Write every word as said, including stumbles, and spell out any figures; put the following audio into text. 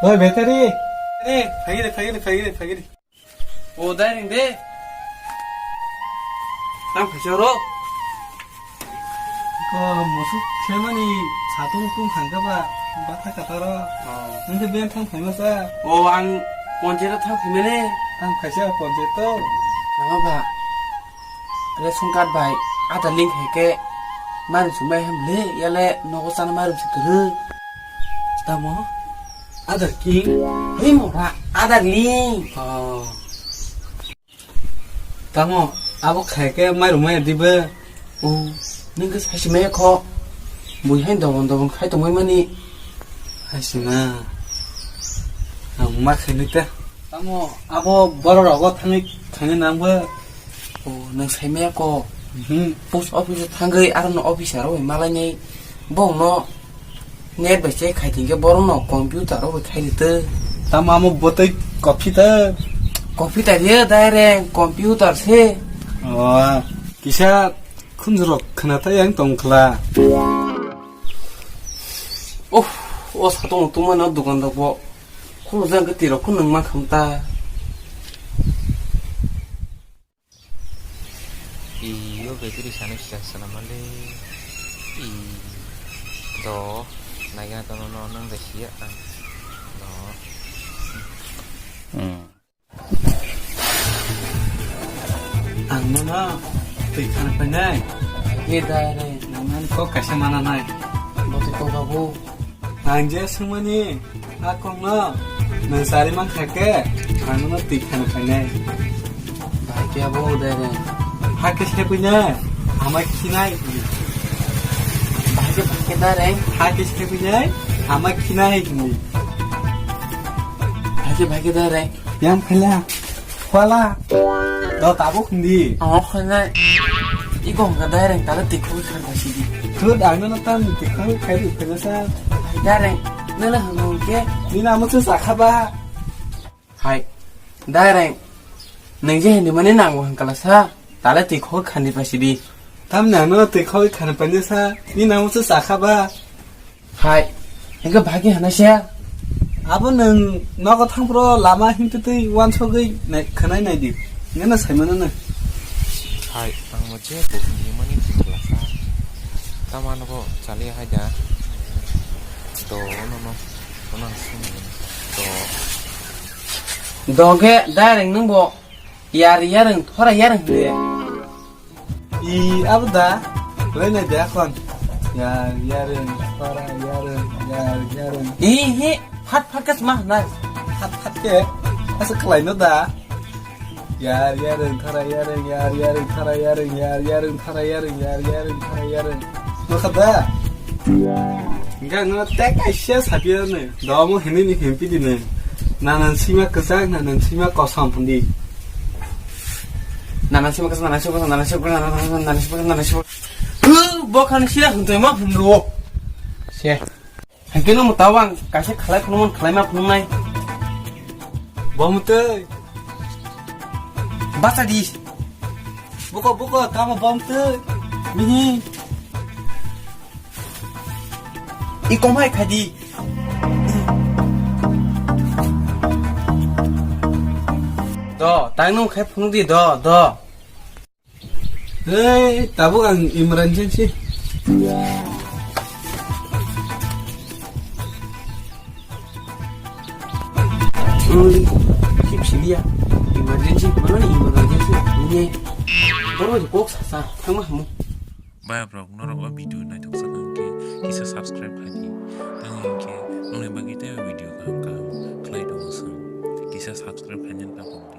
Oi, battery. Battery, phagiri, phagiri, phagiri, phagiri. O, dai ring de. Tang phaisa ro. Ko musuk semani satung tung khangka ba, batha kataro. Oh. Nang de ben thang phaima sa. O, ang ponchero thang phaimane. Tang phaisa poncheto. Nama ba? Ration card bai Aadhaar link hai khe mairum sumai hem le yale nogo chana mairum se kwrwi. Tamo? Aadhaar king? Himo ba Aadhaar link. Oh. Tamo abo khai khe mairum maya dibe? Oh, nang khe saisi maya kho. Bui hai dobon dobon khai tongbai mani. Hai sima. Ang ma khainai ta. Tamo abo borok rogo thangwi khainai nangbo. O, nwng saimaya ko. Mhm. Post office o thangwi aro no officer rok bai malainai. Bo no net bai check khai thangkhe borok no computer rok bai khai rito. Tamo amo botoi copy ta? Copy ta riya direct computer se. O, kisa khunjurok khna ta yang tong khla. Oh, o satong tongmano dukandok bo. Khulujak khe tirok khun nang ma kham ta. Iyo, battery sano sisa sana male. I do, naigana tono no nang da siya ang. No. Hmm. Ang nono twi khana painai. Ye dai re. Nang nang kok kaisa mana nai. Boti kok babu. Ang je sungmani, a kongno, nang sari man kha khe, ang nono twi khana painai. Bahai khe abo dai re. Ha khe se puinai, ama khinai. Bahai khe, bahai khe dai re. Ha khe se puinai, ama khinai hini. Bahai khe, bahai khe dai re. Yang phaila. Phaila. Do tabuk hindi. Ang khainai. Iko hwnkha direct tala tikhu khan phaisidi. Thud ang no tam tikhu khai ri phaila sa. Direct. Nala hwnkha hwnkhe. Nini amo se sakha ba. Hai. Direct. Nang je hindi mani nang hwnkha la sa. Tala tikhu khani phaisidi. Tam nang no tikhu khani phaila sa. Nini amo se sakha ba. Hai, hingke bahai khe hana siya? Abo nwng nogo thangphro lama himtwi twi wansogwi nai-, khwnai naidi. Nini saimano no. Hai, ang mo je bo himni mani thikla sa. Tamano bo chali hai da. Do no no. Onang sini. Do. Do khe direct nwng bo yar yareng thora yareng hwle. I abo da. Lai nai de akhon. Yar yareng, para yareng, yar yareng. I hi, phat phat khe sma hwnai. Phat phat khe. Asa kwlai no da. Yar yareng, thara yareng, yar yareng, thara yareng, yar yareng, thara yareng, yar yareng, thara yareng. Nokha da. Enggak no tek asia sapia ne. Domo hini ni hempi di ne. Nanan sima kesak, nanan sima kosam pundi. Nana sibo kasa, nana sibo kasa, nana sibo kasa, nana sibo kasa, nana sibo kasa, nana sibo kasa. Huh, bo khani sira hwntwi ma hwnro. Se. Hwnkhe no mutawang kaisa khalai phunukmani khalai ma phunuknai. Bo mutwi. Basa di. Buko, buko, tamo bo mutwi. Mihi. I komai khai di. Do, tang nung khai phunuk di, do, do. Hei, tabuk ang emergency. Oi, sip siliya. Emergency, mana ni emergency? Ini. Baru aja kok sasa, tama kamu. Baya borok norok o video naithok sak hwnkhe kisa subscribe khaidi. Tamo hinkhe nokni bagwi teibo video kaham kaham khlai tongo chwng. Kisa subscribe khaina ta tongdi.